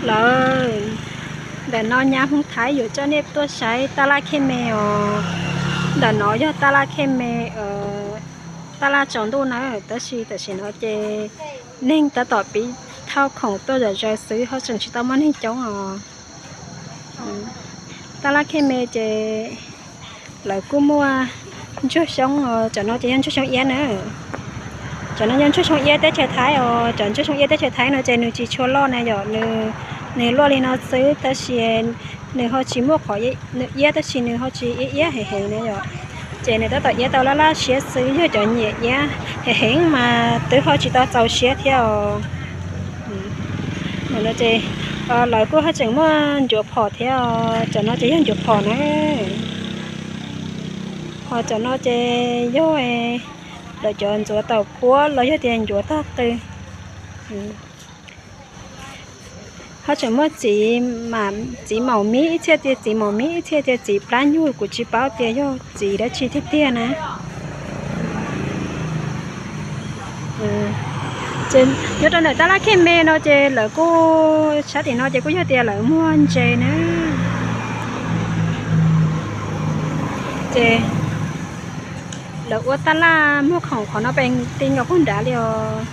Lawm, ntawm no nyab Hmoob Thaib yuav coj nej tuaj saib tab laj khej me os. Ntawm no yog tab laj khej me, tab laj tsaus ntuj na, tab sis tam sim no ces neeg tab tom pib thauj khoom tuaj zom zaws xwb, ho tseem tsis tau muaj neeg coob os. Tab laj khej me ces lawv kuj muaj ntsuag xyoob, cov no ces yog ntsuag xyoob iab na. Cov no yog ntsuag xyoob iab teb chaws Thaib os. Cov ntsuag xyoob iab teb chaws Thaib no ces nws tsis tshua loj na yom, nws luaj li no xwb, tab sis nws ho tsis muaj qhov, nws iab tab sis nws ho tsis iab iab heev heev na yom. Ces nws tab tom iab tau laj laj siab xwb, yog cov nyiam iab heev heev mas twb ho tsis tau txaus siab thiab os. Ces lawv kuj ho tseem muaj ncuav phom thiab os. Cov no ces yog ncuav phom na. Ho cov no ces yog lawv cov ntxuav taum puab los yog tias ncuav tog qw. Ho tseem muaj txiv, txiv maum mib, ib txhia tias txiv maum mib, ib txhia tias txiv plab nyuj, kuv tsis paub tias yog txiv dab tsi tiag tiag na. Ces nyob rau ntawm tab laj khej me no ces lawv kuj, sab tim no ces kuj yog tias lawv muag ntses na. Ces lawv ua tab laj muag khoom qhov no pes ti nkaus puag nrad li os.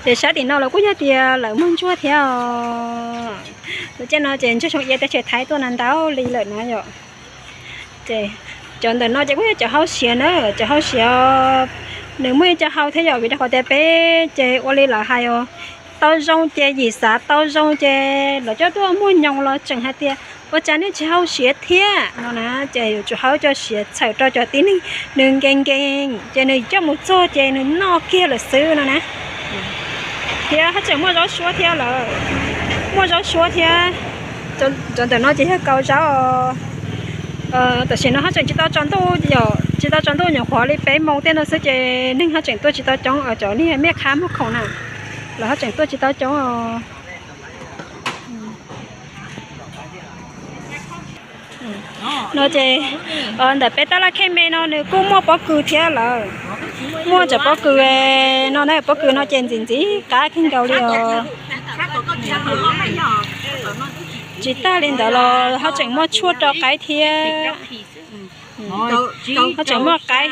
Ces sab tim no los kuj yog tias lawv muag ntsuag thiab os. Lub caij no ces ntsuag xyoob iab teb chaws Thaib tuaj na ntau li lawm na yom. Ces cov ntawm no ces kuj yog cov hau siav na, cov hau siav nws muaj ib co hau thiab yom, vim rau qhov tias peb ces ua li lawv hais os, tau zoo ces yim xav tau zoo ces lawv coj tuaj muag nyoos los tseem hais tias ua cas nej tsis hau siav thiab no na, ces yuav tsum hau cov siav txhawm rau cov tib neeg nws nkees nkees ces nws coj mus txog ces nws noj kiag lawm xwb no na. Thiab haj tseem muaj zaub suab thiab lawm, muaj zaub suab thiab. Cov ntawm no ces yog kaus zaub. Tam sim no haj tseem tsis tau tsaus ntuj, tsis tau tsaus ntuj, nyuam qhuav li peb moos tej no xwb ces neeg haj tseem tuaj tsis tau coob, cov niag mej qhab muag khoom na, lawv haj tseem tuaj tsis tau coob os. No ces ntawm peb tab laj khej me no nws kuj muaj pob kws thiab lawm, muaj cov pob kws no na, pob kws no ces ntxim ntxim qab kawg nkaus li os. Tsis tag li ntawd los haj tseem muaj tshuaj rau qaib thiab. Haj tseem muaj qaib,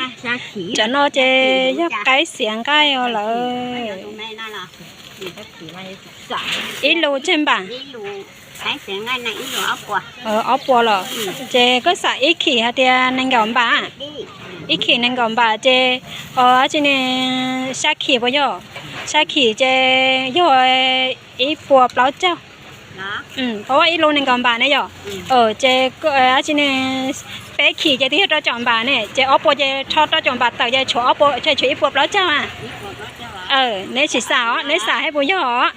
cov no ces yog qaib xiav nqaij os lawm. Ib lus tsawg npam? Ob puas los? Ces koj xam ib khim hais tias nees nkaum npam, ib khim nees nkaum npam ces, dab tsi ne, xya khim puas yog? Xya khim ces yog ib puas plaub caug. Ib lus nees nkaum npam ne yom. Ces dab tsi ne, peb khim ces twb yog rau caum npam ne, ces ob puas ces rho rau caum npam tawm ces tshuav ob puas, tshuav ib puas plaub caug a. Neb tsis xam os, neb xam hais puas yog os.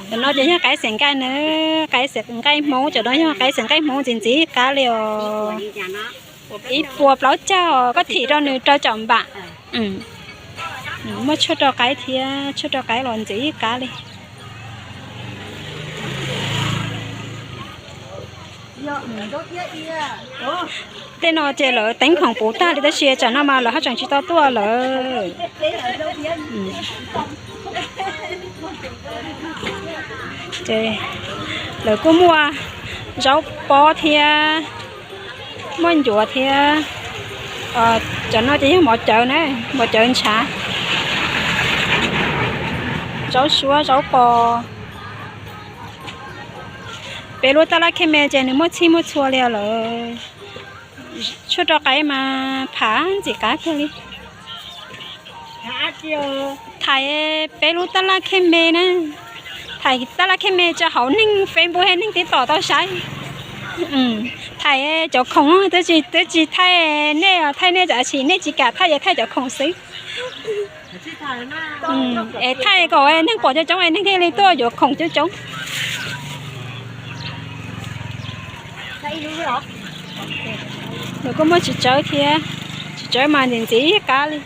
Cov no ces yog qaib xiav nqaij na, qaib xiav nqaij Hmoob, cov no yog qaib xiav nqaij Hmoob ntxim ntxim qab li os. Ib puas plaub caug, koj thim rau nws rau caum npam. Muaj tshuaj rau qaib thiab, tshuaj rau qaib los ntxim qab li. Tej no ces lawv teeb khoom puv tag li tab sis tsam no mas lawv haj tseem tsis tau tuaj lawm. Ces lawv kuj muaj zaub pob thiab, muaj ncuav thiab. Cov no ces yog mov cawv na, mov cawv ntshav, zaub suab zaub pos. Peb lub tab laj khej me ces nws muaj txhij muaj txhua li lawm. Tshuaj rau qaib mas phav ntxim qab kawg li. Thaiv peb lub tab laj khej me na, thaiv tab laj khej me tso hauv neeg Facebook, neeg TikTok tau saib. Thaiv cov khoom, twb tsis thaij nej, thaij nej tam sim nej tsis kam thaij, thaij cov khoom xwb. Es thaij kom neeg pom coob coob es neeg thiaj li tuaj yuav khoom coob coob. Lawv kuj muaj txiv tsawb thiab, txiv tsawb mas ntxim ntxim qab li.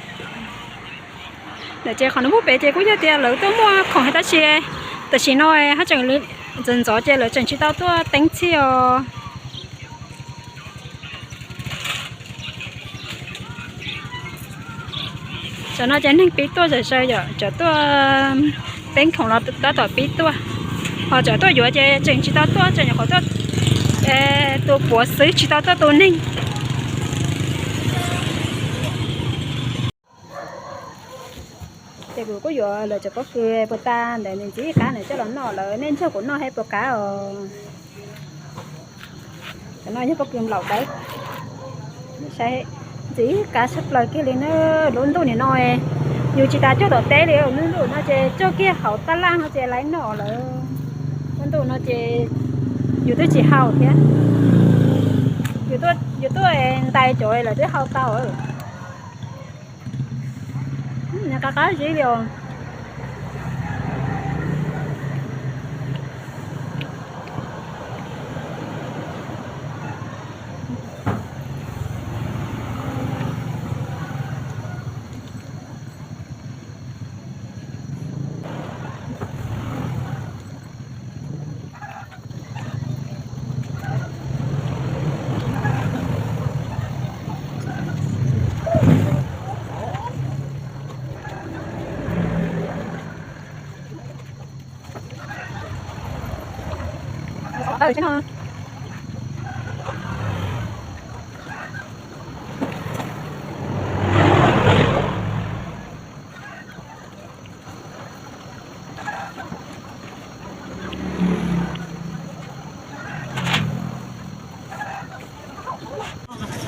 Lawv ces qhov no muaj pem ces kuj yog tias lawv tuaj muaj khoom tab sis tam sim no haj tseem ntxov ntxov ces lawv tseem tsis tau tuaj teeb txhij os. Tam no ces neeg pib tuaj zom zaws yom, cov tuaj peb khoom los tab tom pib tuaj, ho cov tuaj yuav ces tseem tsis tau tuaj, tseem nyuam qhuav tuaj tus puav xwb tsis tau tuaj tus neeg. Ces kuv kuj yuav lawv cov pob kws puas tas ntawd ntxiv qab ntawd coj los noj lawm, nej nrog kuv noj saib puas qab os. Cov no yog pob kws nplaum dawb, saib ntxiv qab tshaj plaws kiag li na. Lub ntuj nim no yus tsis tas cog tom teb li, lub ntuj no ces cog kiag hauv tab laj no ces lawv noj lawm. Lub ntuj no ces yus twb tsis haus thiab, yus tuaj ntais cov lawv twb haus tau. Qab qab zib li os.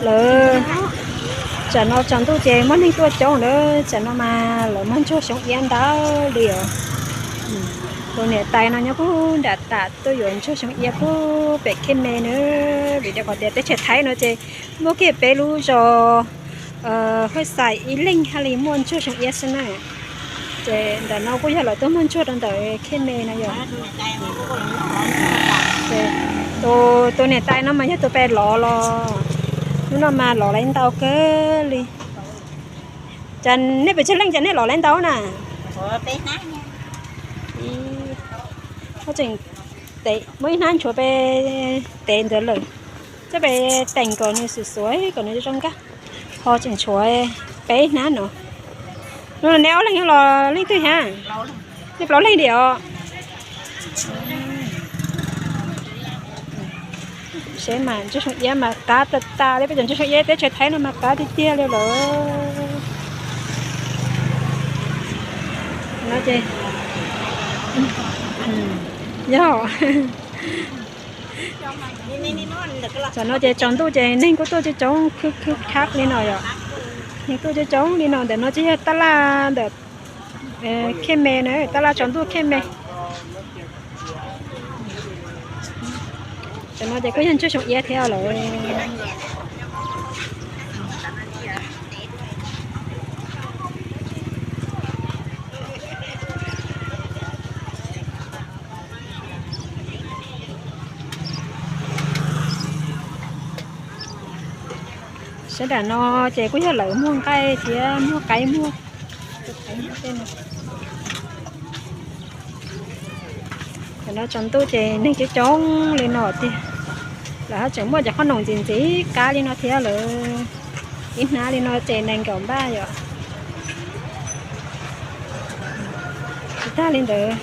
Lawv, tsam no tsaus ntuj ces muaj neeg tuaj coob lawm, tsam no mas lawv muaj ntsuag xyoob iab ntau li os. Tus niam tais no nyob puag nram tas tuaj yuav ntsuag xyoob iab puag pem Khej Me na, vim rau qhov tias teb chaws Thaib no ces muaj kiag peb lub zos Huaj Xais ib leeg thiaj li muaj ntsuag xyoob iab xwb na. Ces ntawm no kuj yog lawv tuaj muag ntsuag rau ntawm Khej Me no yog. Tus niam tais no mas yog tus pes lov los, hnub no mas lov lawv ntau kawg li. Cas nej pes tsawg leej cas nej lov lawv ntau na? Tseem muaj ib hnab nchuav pes tev ntawd lawm, coj pes teem kom nws xuv xuav kom nws zoo nkauj, ho tseem nchuav peb hnab no. Hnub no neb ob leeg los leej twg thiab? Nej plaub leeg diam os. Seb mas ntsuag xyoob iab mas qab tas tas li, peb cov ntsuag xyoob iab teb chaws Thaib no mas qab tiag tiag li lawm. No ces yog, tam no ces tsaus ntuj ces neeg kuj tuaj coob coob khwb khwb khab li no yom. Neeg tuaj coob coob li no, ntawm no ces yog tab laj ntawm Khej Me na, tab laj tsaus ntuj Khej Me. Tam no ces kuj yog ntsuag xyoob iab thiab lawm. Sab nram no ces kuj yog lawv muag nqaij thiab muag qaib muag. Tam no tsaus ntuj ces neeg coob coob li no tiag, lawv ho tseem muaj cov qhob noom ntxiv ntxiv qab li no thiab lawm. Ib hnab li no ces nees nkaum npaj yom. Tsis tag li ntawd,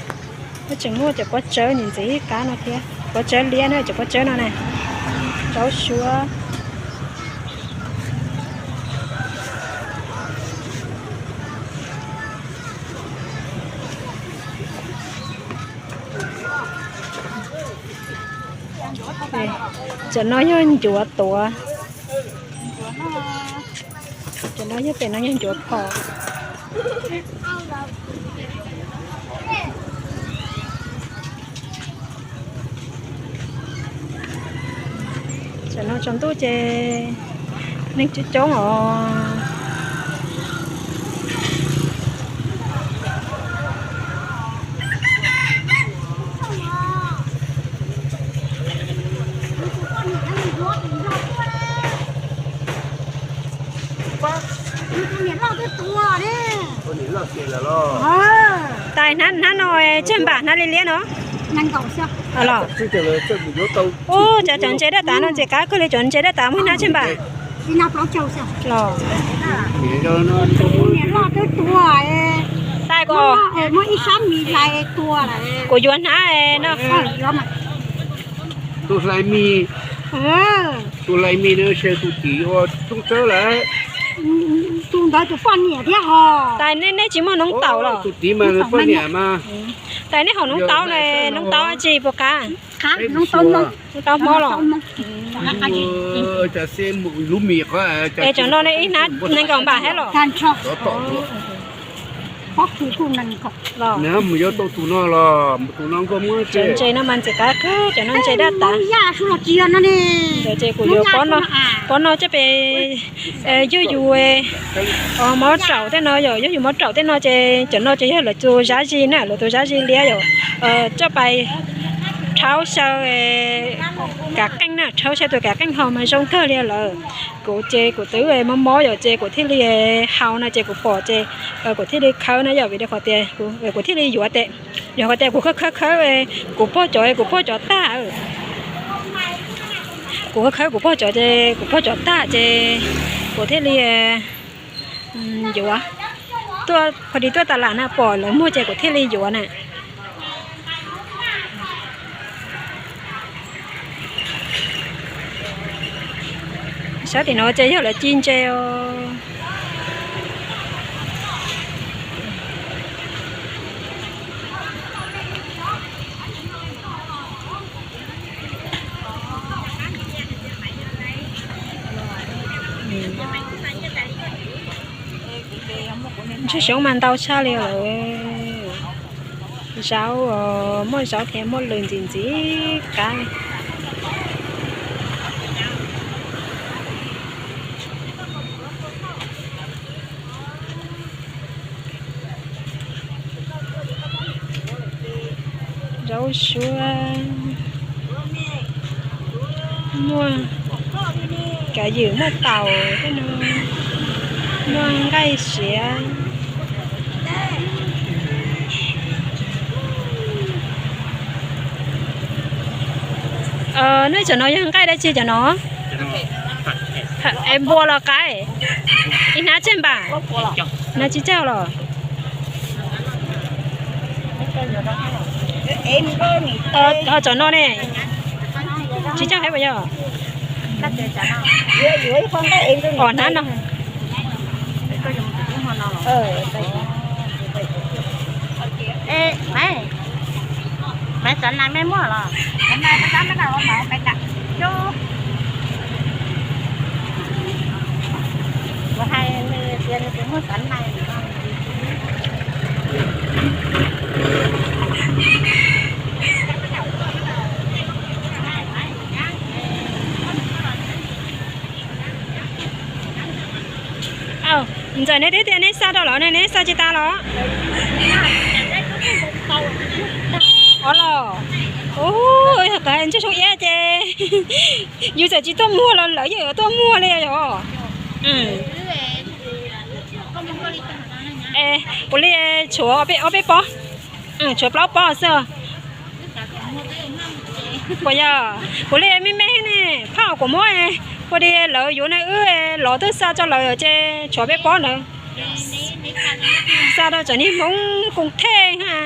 ho tseem muaj cov pob tsawb ntxiv ntxiv qab no thiab, pob tsawb liab na, cov pob tsawb no na, rau suab. Cov no yog ncuav tuav. Cov no yog pem no yog ncuav phom. Tam no tsaus ntuj ces neeg coob coob os. Tais hnab, hnab no tsawg npam, hnab liab liab no? Los, ua cas cov ntses daj tav no ntses qab kawg li, cov ntses daj tav muaj hnab tsawg npam? Los, niam loj twb tuag, tais ko, muab ib sab mis hlais tuag lawm. Kuv yuav hnab no. Tus hlais mis, tus hlais mis no ces tus txiv ua tub txawb lawm. Tus ntawd tus poj niam thiab hos. Tais, nej, nej tsis muaj noob taum los? Tus txiv mas poj niam mas. Tais, nej haus noob taub na, noob taub tsis puas qab? Noob taub Hmoob los? Es cov no ne ib hnab nees nkaum npam thiab los? Mus yuav tau tus no los, tus no nkauj muab ntses no mas ntses qab kawg, cov no ntses daj tas. Ces kuv yuav pob no, pob no coj pes yug yus mob raum tej no yom, yug yus mob raum tej no ces cov no ces yog lawv tus zab zis na, lawv tus zab zis liab yom, coj pes rhaub xyaw kav qeej na, rhaub xyaw tus kav qeej haus mas zoo kawg li lawm. Kuv ces kuv twb mob mob yom ces kuv thiaj li haus no ces kuv pom ces kuv thiaj li khawb na yom, vim rau qhov tias kuv thiaj li yuav tes, yog qhov tias kuv khawb khawb khawb, kuv pog cov, kuv pog cov tag. Kuv khawb khawb kuv pog cov ces kuv pog cov tag ces kuv thiaj li yuav, tuaj pho di tuaj tas lam na pom lawv muag ces kuv thiaj li yuav na. Sab tim no ces yog lawv ci ntses os. Ntsuag xyoob mas ntau tshaj li lawm. Zaub, muaj zaub thiab muaj lws ntxim ntxim qab li. Zaub suab, muaj kav ywm, muaj taum, muaj nqaij siav. Nej cov no yog nqaij dab tsi cov no? Es npua los qaib? Ib hnab tsawg npam? Hnab tsib caug los? Ho cov no ne? Tsib caug thiab puas yog? Os, hnab no. Ntxawm, neb twb tias neb xa rau lawm ne, neb xa tsis tas los? Os los, yog ntsuag xyoob iab ces yus txawm tsis tuaj muag los lawv yeej yuav tuaj muag li yom. Puav leej tshuav ob peb pob, tshuav plaub pob xwb. Puas yog? Puav leej me me ne, phaj kuv muab, puav leej lawv yuav ne, wb los twb xa tso lawm ces tshuav peb pob ntawd. Xa rau tsev niag Hmoob koom thej ha.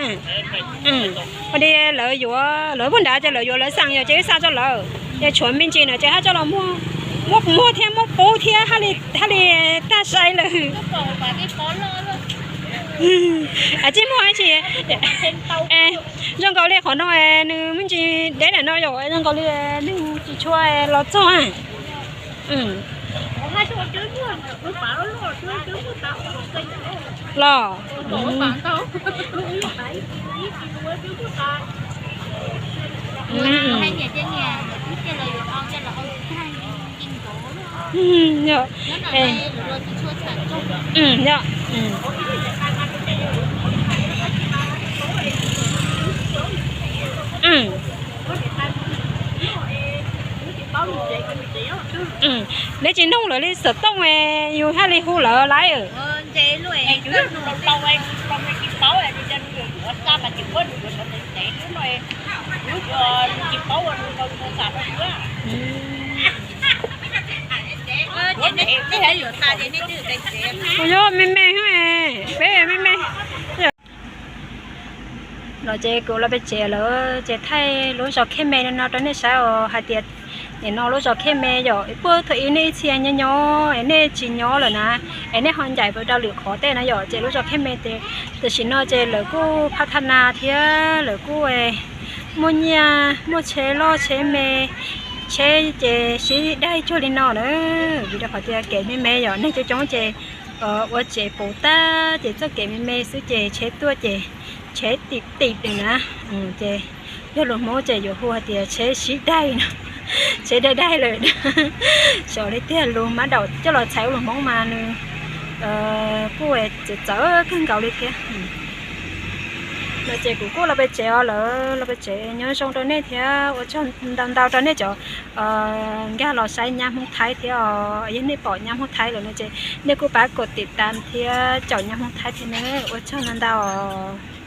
Puav leej lawv yuav, lawv puag nrad ces lawv yuav lawv xaas yom, ces wb xa tso lawm. Ces tshuav me ntsis na ces haj coj los muag, muab muag thiab muab pub thiab, haj li tag sai lawm. Tsis muag tsis. Zoo nkaus li qhov no nws me ntsis deb lam no yom, zoo nkaus li neeg tsis tshua los txog. Los, yog. Neb tsis noog lawv li xov tooj, yus haj li hu lawv laiv. Ua yog me me, peb me me. Los ces kuv los peb tsev lawm ces thaij lub zos Khej Me no rau nej saib os hais tias nim no lub zos Khej Me yom, puag thaum ub nej ib txhia nyob nyob es nej tsis nyob lawm na, es nej ho ncaim rau lwm qhov tej na yom, ces lub zos Khej Me ces tam sim no ces lawv kuj phab thab nas thiab lawv kuj muaj nyiaj, muaj tsheb loj tsheb me, tsheb ces sib daig cuag li no na. Vim rau qhov tias kev me me yom, neeg coob coob ces ua tsev puv tag ces txoj kev me me xwb ces tsheb tuaj ces tsheb tim tim na. Ces yog lus Hmoob ces yuav hu hais tias tsheb sib daig no, tsheb daig daig lawm. Xyov li tiag, lus mab daum coj los txhais ua lus Hmoob mas nws kuj txawv txawv kawg nkaus li thiab. No ces kuv kuj los peb tsev os lawm, los peb tsev, nyob zoo rau nej thiab ua tsaug ntau ntau rau nej cov nkag los saib nyab Hmoob Thaib thiab os. Yog nej pom nyab Hmoob Thaib lawm no ces nej kuj pab kov tim tas thiab caum nyab Hmoob Thaib thiab na, ua tsaug ntau ntau os.